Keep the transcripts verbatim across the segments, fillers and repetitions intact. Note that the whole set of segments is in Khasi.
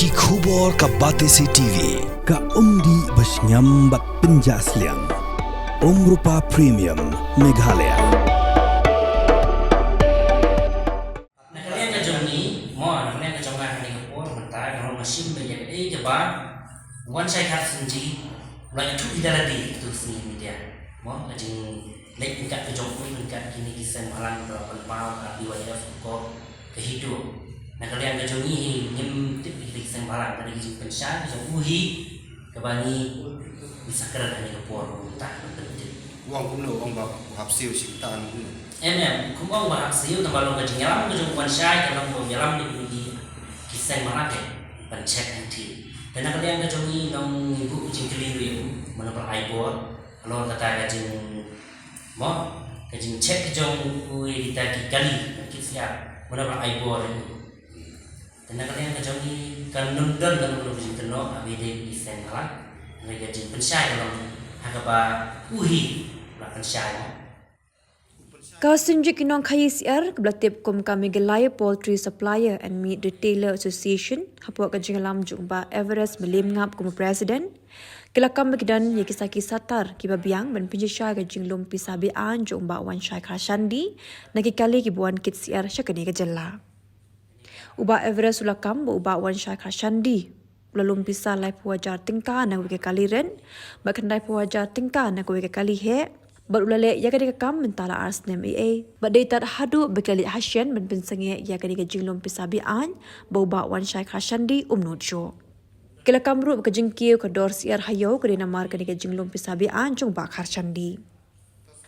Ki khubor ka Batesi T V, ka umdih ba shngiam bad pynjah sliang. Umrupa Premium, Meghalaya. Na ka liang ka jong ngi, mo, na ka liang ka jong nga ha kane ka por mynta, nga long nga shim ba ïa kaei kaba u Wanshai Kharshandi u la ïathuh ïa lade, to sngi media. Mo, ka jingleit ryngkat ka jong u ryngkat kine ki seng bhalang ba la pynpaw ka R B Y F ko ka HITO. Na ka liang ka jong ngi hi ngim tip ïa ki seng bhalang, ka dei ka jingpynshai ka jong u hi kaba ngi, ngi sa kren ha kane ka por mynta, ban pyntip. U ong kumno, u ong ba u hap siew shi katta, kumno? Em, em, kum ong ba hap siew, tang ba long ka jingïalam ka jong u Wanshai, ka long ba u ïalam ïa ki seng bhalang, ban check hangtei. Te na ka liang ka jong ngi, ngi buh ka jingkylli ruh ïa u, mano ba la ai bor halor kata ka jing, mo, ka jingcheck ka jong u ïa kita ki kali kit syiar, mano ba la ai bor ïa u. Te na ka liang ka jong ngi, kan ym don kano kano ka jingkynnoh haba ïadei bad ki seng bhalang. Hynrei ka jingpynshai ka long ha kaba u hi u la pynshai, mo. Ka Synjuk ki Nongkhaïi Syiar, kaba la tip kum ka Meghalaya Poultry Supplier and Meat Retailer Association, hapoh ka jingïalam jong u Bah Everest Mylliem Ngap kum u President, ki la kam ba ki don ïa ki sakhi satar kiba biang ban pynshisha ïa ka jinglum pisa be-aiñ jong u Bah Wanshai Kharshandi na ki kali kiba wan kit syiar sha kane ka jylla. U Bah Everest u la kam ba u Bah Wanshai Kharshandi u la lum pisa laiphew hajar tyngka na kawei ka kali rit bad khyndaiphew hajar tyngka na kawei ka kali heh, bad u la leh ïa kane ka kam mynta la ar snem eiei, bad dei tad haduh ba ki la leit ha shen ban pynsangeh ïa kane ka jinglum pisa be-aiñ ba u Bah Wanshai Kharshandi um nud shuh. Ki la kam ruh ba ka jingkiew ka dor syiar ha ïew ka dei namar kane ka jinglum pisa be-aiñ jong u Bah Kharshandi.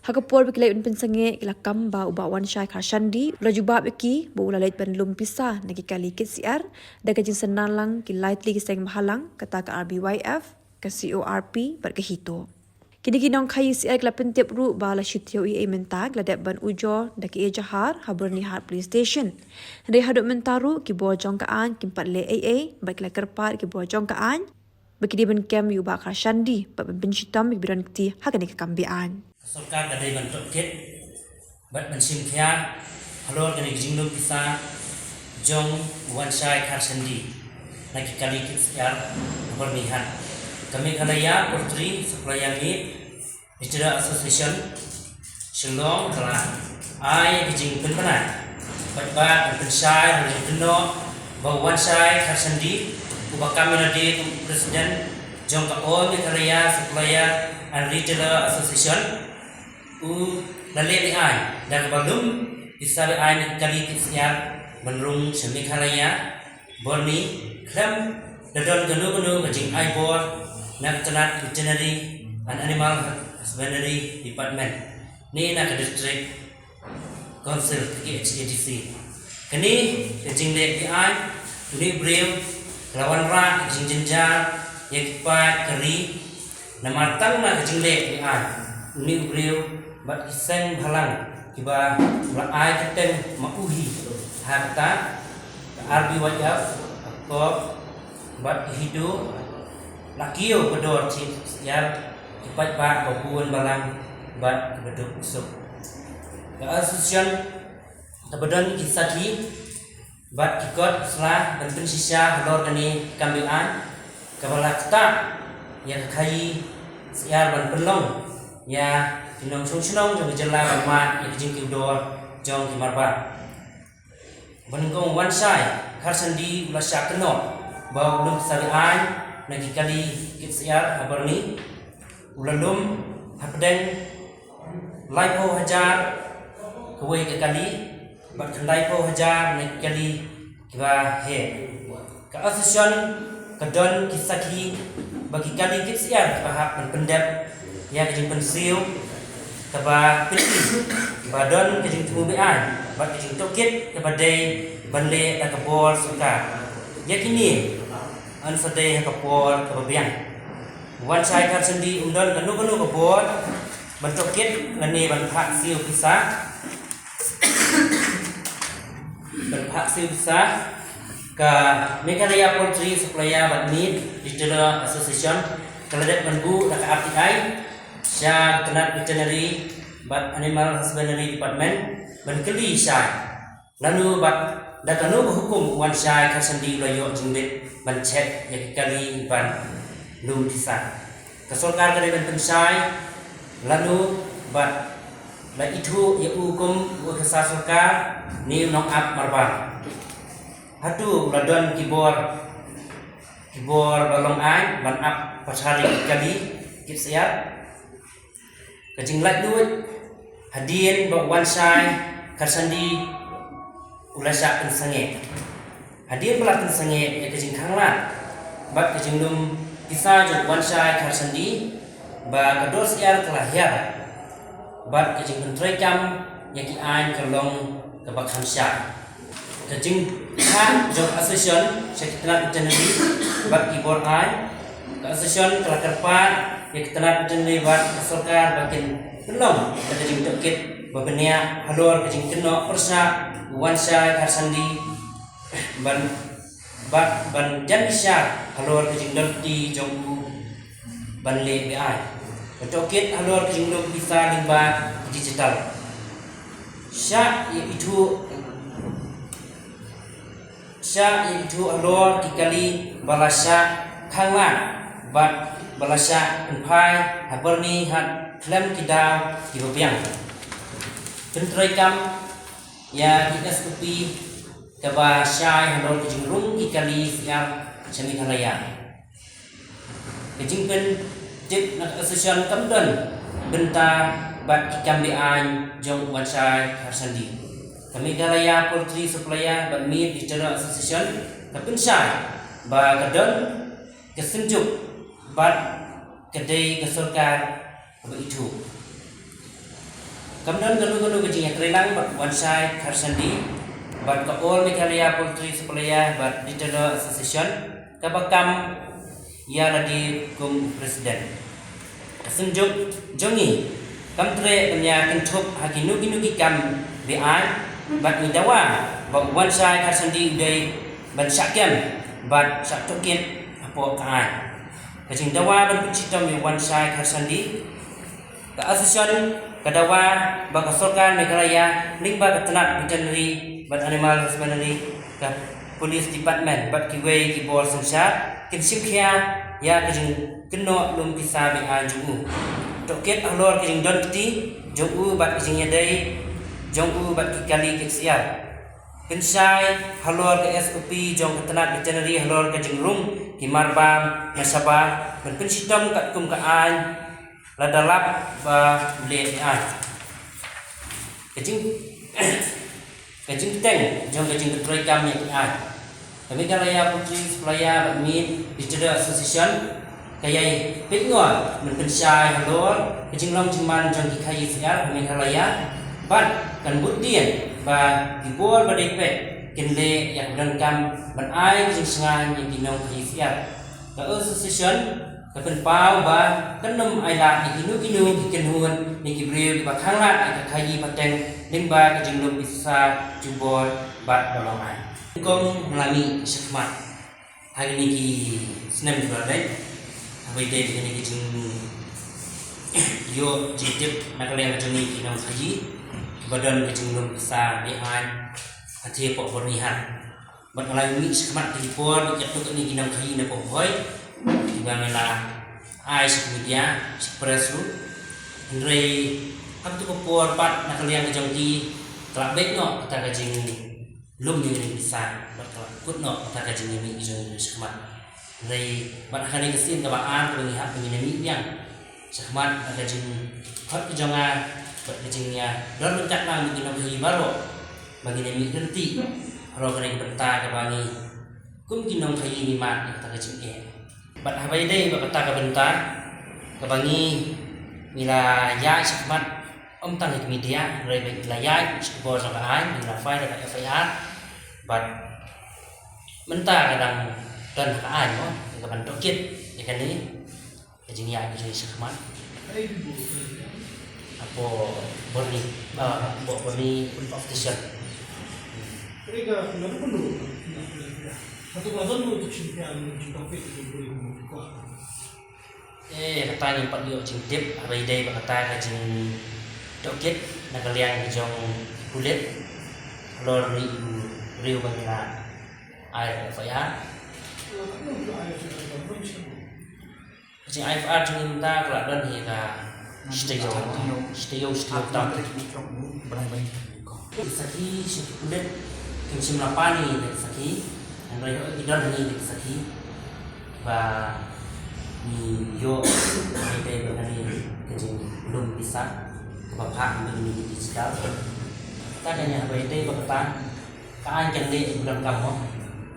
Ha ka por ba ki leit ban pynsangeh, ki la kam ba u Bah Wanshai Kharshandi u la jubab ïa ki ba u la leit ban lum pisa na ki kali kit syiar da ka jingsynran lang ki lai tylli ki seng bhalang, kata ka R B Y F, ka C O R P bad ka HITO. Kine ki nongkhaïi syiar ki la pyntip ruh ba la shi taïew eiei mynta ki la dep ban ujor da ka ejahar ha Byrnihat Police Station. Hynrei haduh mynta ruh ki bor jong ka aiñ kim pat leh eiei bad ki la kyrpad ki bor jong ka aiñ ba ki dei ban kem ïa u Bah Kharshandi bad ban pynshitom ïa ki ba don kti ha kane ka kam be-aiñ. Ka sorkar ka dei ban tohkit bad ban shim khia halor kane ka jinglum pisa jong u Wanshai Kharshandi na ki kali kit syiar ha Byrnihat. Ka Meghalaya Poultry Supplier Meat Retailer Association Shillong ka la ai ka jingpynbna bad ban pynshai halor ka jingkynnoh ba u Wanshai Kharshandi, uba kam ïa lade kum u President jong ka All Meghalaya Supplier and Retailer Association, u la leh be-aiñ da kaba lum pisa be-aiñ na ki kali kit syiar ban rung sha Meghalaya, Byrni, khlem da don kano kano ka jingai bor na ka tnat Veterinary and Animal Husbandry Department ne na ka District Council, ka K H A D C. Kane ka jingleh be-aiñ, une u briew ka la wanrah ka jingjynjar ïa ki paid ka ri, namar tang na ka jingleh be-aiñ, une u briew bad ki seng bhalang kiba u la ai kyrteng ma u hi ha kata ka R B Y F, ka CORP bad ka HITO, la kiew ka dor kit syiar ki paidbah ba bun balang bad kiba duk suk. Ka association kaba don ki sakhi bad ki kot sla ban pynshisha halor kane ka kam be-aiñ, kaba la ktah ïa ka khaïi syiar ban pynlong ïa ki nongshong shnong jong ka jylla ban mad ïa ka jingkiew dor jong ki marwei. Ba nyngkong u Wanshai Kharshandi u la shah kynnoh ba u lum pisa be-aiñ na ki kali kit syiar ha Byrni, u la lum hapdeng laiphew hajar kawei ka kali bad khyndaiphew hajar na ki kali kiba heh. Ka association ka don ki sakhi ba ki kali kit syiar kiba hap ban pyndep ïa ka jingpynsiew kaba pynlong ba don ka jingthmu be-aiñ bad ka jingtohkit kaba dei ban leh da ka bor sorkar. Ïa kine yn sa dei ha ka por kaba biang. U Wanshai Kharshandi um don kano kano ka bor ban tohkit lane ban phah siew pisa, ban phah siew pisa. Ka Meghalaya Poultry Supplier bad Meat Retailer Association ka la dep ban buh da ka R T I sha ka tnat Veterinary bad Animal Husbandry Department ban kylli shai lano bad Da kano ka hukum u Wanshai Kharsandi u la ïoh jingbit ban check ïa ki kali ban lum pisa? Ka sorkar ka dei ban pynshai lano bad la ithuh ïa u kum u officer sorkar ne u nongap marbam? Hato u la don ki bor, ki bor ba long aiñ ban ap pathar ïa ki kali kit syiar? Ka jinglaitluid, hadien ba u Wanshai Kharsandi u la shah pynsangeh. Hadien ba la pynsangeh ïa ka jingkhanglad bad ka jinglum pisa jong u Wanshai Kharsandi, ba ka dor syiar ka la hiar bad ka jingpyntreikam ïa ki aiñ ka long kaba kham shai. Ka jingkha jong association sha ki tnat veterinary bad ki bor aiñ. Ka association ka la kyrpad ïa ki tnat veterinary bad ka sorkar ba kin pynlong ka jingtohkit ba bniah halor ka jingkynnoh pyrshah u Wanshai Kharsandi ban, bad ban jan bishar halor ka jingdon kti jong u ban leh be-aiñ. Ka tohkit halor ka jinglum pisa lyngba digital. Shah ïa ithuh, shah ïa ithuh halor ki kali ba la shah khanglad bad ba la shah pynphai ha byrni ha khlem ki daw kiba biang. Pyntreikam ïa ki S O P kaba shai halor ka jingrung ki kali syiar sha Meghalaya. Ka jingpyntip na ka association kam don bynta bad ki kam be-aiñ jong u Wanshai Kharsandi. Ka Meghalaya Poultry Supplier bad Meat Retailer Association ka pynshai ba ka don ka synjuk bad ka dei ka sorkar kaba ithuh. Kam don kano kano ka jingïatreilang bad u Wanshai Kharsandi bad ka All Meghalaya Poultry Supplier bad Retailer Association kaba kam ïa lade kum u president. Ka synjuk jong ngi kam treh ban ïa kynthup ha kino kino ki kam be-aiñ bad ngi dawa ba u Wanshai Kharsandi u dei ban shah kem bad shah tohkit hapoh ka aiñ. Ka jingdawa ban pynshitom ïa u Wanshai Kharsandi, ka association ka dawa ba ka sorkar Meghalaya lyngba ka tnat veterinary bad animal husbandry, ka police department bad kiwei ki bor synshar kin shim khia ïa ka jingkynnoh lum pisa be-aiñ jong u. Tohkit halor ka jingdon kti jong u bad ka jingïadei jong u bad ki kali kit syiar. Pynshai halor ka S O P jong ka tnat veterinary halor ka jingrung ki marbam na shabar ban pynshitom katkum ka aiñ lada lap ba leh be-aiñ. Ka jing, ka jingteng jong ka jingpyntreikam ïa ki aiñ. Ka Meghalaya Poultry Supplier bad Meat Retailer Association ka ïai peit ngor ban pynshai halor ka jinglong jingman jong ki khaïi syiar ha Meghalaya bad kan bud dien ba ki bor ba dei peit kin leh ïa ka donkam ban ai ka jingsngain ïa ki nongkhaïi syiar. Ka association ka pynpaw ba kan nym ailad ïa kino kino ki kynhun ne ki briew kiba khanglad ïa ka khaïi pateng lyngba ka jinglum pisa jubor bad ba long aiñ. Kong la mih shakhmat ha kine ki snem kiba la dep, haba ïadei bad kine ki jingïoh jingtip na ka liang jong ngi ki nongkhaïi kiba don ka jinglum pisa be-aiñ ha thied poh Byrnihat. Bad nga la mih shakhmat ki por ba ïathuh kine ki nongkhaïi na Pobhoi kiba me la ai sha media, sha press ruh. Hynrei ha kato ka por pat na ka liang ka jong ki ka la beit noh kata ka jing lum ïa kine ki pisa bad ka la kut noh kata ka jingïamih jong ngi shakhmat. Hynrei bad ha kane ka sien kaba ar kaba ngi hap ba ngin ïamih biang shakhmat na ka jingkhot ka jong nga bad ka jingïadon ryngkat lang bad ki nongkhaïi baroh ba ngin ïamih lynti halor kane ka bynta kaba ngi kum ki nongkhaïi ngi mad ïa kata ka jingeh. Bad haba ïadei bad kata ka bynta kaba ngi, ngi la ïaid shakhmat ym tang ha ki media, hynrei ba ngi la ïaid sha ki bor jong ka aiñ, ngi la file da ka F I R. Bad mynta ka dang don ha ka aiñ mo, ka ban tohkit ïa kane ka jingïaid ka jong ngi shakhmat. Hapoh Byrni, ah, hapoh Byrni Police Station. Eh, kata ngim pat ïoh jingtip, haba ïadei bad kata ka jingtohkit na ka liang ka jong ki pulit halor une u Briew ba ngi la ai F I R. Ka jing ai F I R jong ngi mynta ka la don hi ka shi taïew, shi taïew, shi taïew tam. Ki sakhi, shi pulit kim shym la pan ïa ki sakhi. Hynrei ki don hangne ki sakhi ba ngi ïoh, haba ïadei bad kane ka jinglum pisa kaba phah na kine ki digital. Kata ka dei haba ïadei bad kata ka aiñ kan leh ïa ki donkam mo.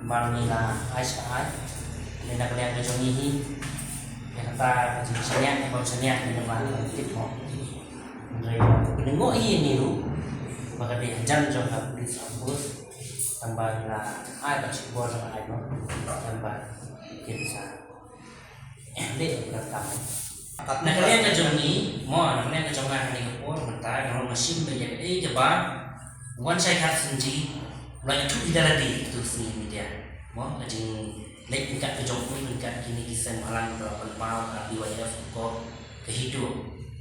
Namar ngi la ai sha ka aiñ. Lada na ka liang ka jong ngi hi, ïa kata ka jingshaniah ne bym shaniah ngi la tip mo. Hynrei ka pynlyngngoh hi ïa ngi ruh ba ka dei hajan jong ka police outpost. Tang ba ngi la ai bad shi khubor jong ka aiñ mo, tang ba kin sa leh ïa ka kam. Na ka liang ka jong ngi mo, na ka liang ka jong nga ha kane ka por mynta nga ruh nga shim beit ïa kaei kaba u Wanshai Kharshandy u la ïathuh ïa lade ha kato ka sngi ha media mo, ka jingleit ryngkat ka jong u ryngkat kine ki seng bhalang ba la pynpaw ha B Y F ko ka HITO.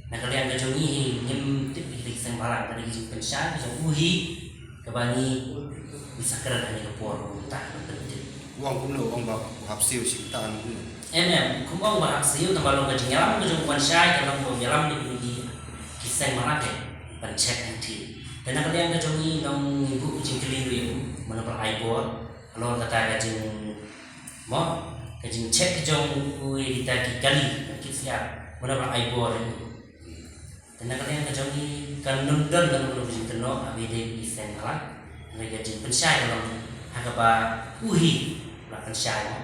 Na ka liang ka jong ngi hi ngim tip ïa ki seng bhalang, ka dei ka jingpynshai ka jong u hi kaba ngi, ngi sa kren ha kane ka por mynta ban pyntip. U ong kumno, u ong ba u hap siew shi katta kumno? Em, em, kum ong ba hap siew, tang ba long ka jingïalam ka jong u Wanshai ka long ba u ïalam ïa kine ki seng bhalang ban check hangtei. Te na ka liang ka jong ngi long ngi buh ka jingkylli ruh ïa u, mano ba la ai bor halor kata ka jing mo, ka jingcheck ka jong u ïa kita ki kali, ki syiar, mano ba la ai bor ïa u. Te na ka liang ka jong ngi kan ym don kano kano ka jingkynnoh haba ïadei bad ki seng bhalang. Hynrei ka jingpynshai ka long ha kaba u hi u la pynshai mo.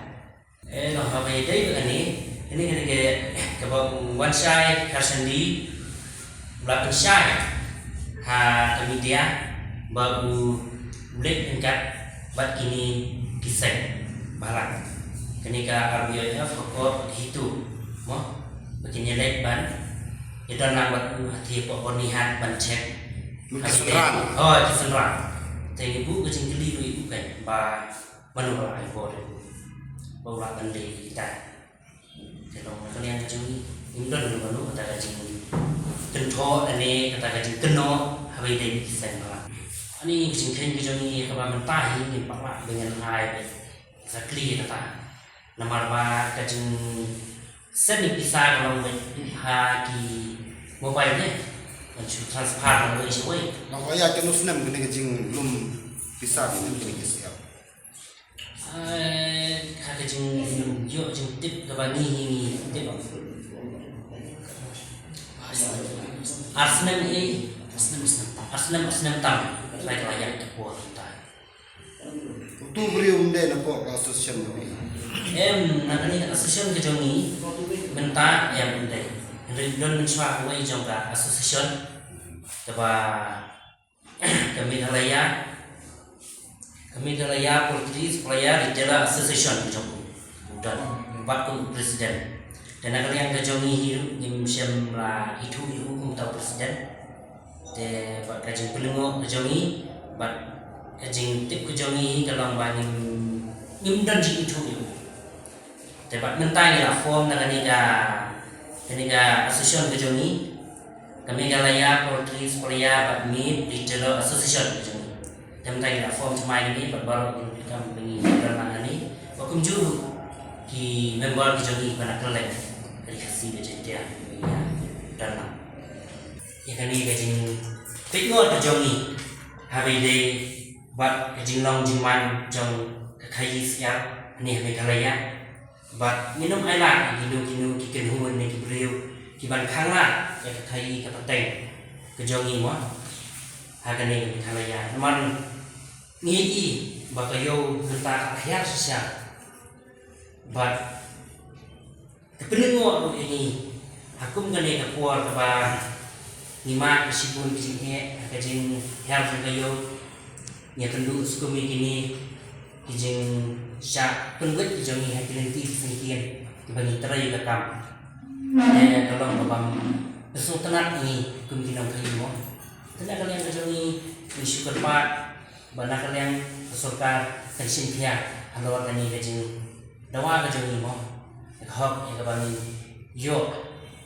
Eh, long haba ïadei bad kane, kane, kane ka, kaba u Wanshai Kharshandy u la pynshai ha ka media ba u leit ryngkat bad kine ki seng bhalang, kane ka R B Y F hapoh HITO mo, ba kin ïaleit ban ïadon lang bad u hathie hapoh Byrnihat ban check. Ki synran. Oh, ki synran. Te ngi buh ka jingkylli ruh ïa u kein ba mano ba la ai bor ïa u ba u lah ban leh ïa kita. Te long na ka liang ka jong ngi ngim don kano kano kata ka jingkynthoh lane kata ka jingkynnoh haba ïadei bad ki seng bhalang. Ani ka jingkheiñ ka jong ngi kaba mynta hi ngim pat lah ban ai beit sa clear kata. Namar ba ka jingsend ïa ki pisa ka long beit ha ki mobile ne ban shu transfer na wei sha wei. Nang ko ïa kano snem kane ka jinglum pisa kane ka syiar? Eh, ha ka jingïoh jingtip kaba ngi hi ngi tip. Ar snem, eh, ar snem, ar snem tam. Ar snem, ar snem tam. Lai ka la ïaid ka por ta. Utu u briew um dei na poh ka association jong ngi? Em, na kane ka association ka jong ngi mynta em um dei. Hynrei don mynshuwa kawei jong ka association kaba ka Meghalaya, ka Meghalaya Poultry Supplier Retailer Association ka jong u. U don, u bat kum u president. Te na ka liang ka jong ngi hi ruh ngim shym la ithuh ïa u kum uta u president. Te bad ka jingpynlyngngoh ka jong ngi bad ka jingtip ka jong ngi hi ka long ba ngim, ngim don jingithuh ïa u. Te bad mynta ngi la form na kane ka, kane ka association ka jong ngi, ka Meghalaya Poultry Supplier bad Meat Retailer Association ka jong ngi. Te mynta ngi la form thymmai kane bad baroh ki nongtrei kam ba ngi don lang hangne, bad kumjuh ruh ki member ki jong ngi ba na kylleng ka ri Khasi bad Jaiñtia ba ngi don lang. Ïa kane ka jingpeit ngot ka jong ngi haba ïadei bad ka jinglong jingman jong ka khaii syiar hangne ha Meghalaya. Bad ngin ym ailad ïa kino kino ki kynhun ne ki briew ki ban khanglad ïa ka khaii ka pateng ka jong ngi mo ha kane ka Meghalaya. Namar ngi ïohi ba ka ïew mynta ka hiar shisha. Bad ka pynlyngngoh ruh ïa ngi ha kum kane ka por kaba ngi mad ka shibun ka jingeh ha ka jinghiar jong ka ïew. Ngi ïakynduh skum ïa kine ki jingshah pynwit ki jong ngi ha ki lynti ki syngkien kiba ngi trei ka kam. Te ka long kaba ym sngewtynnat ïa ngi kum ki nongkhaii mo. Te na ka liang ka jong ngi ngi shu kyrpad ba na ka liang ka sorkar kan shim khia halor kane ka jingdawa ka jong ngi mo. Ka hok ïa kaba ngi ïoh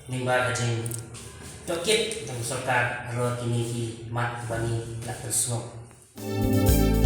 lyngba ka jingtohkit jong ka sorkar halor kine ki mat kiba ngi la pynsngew.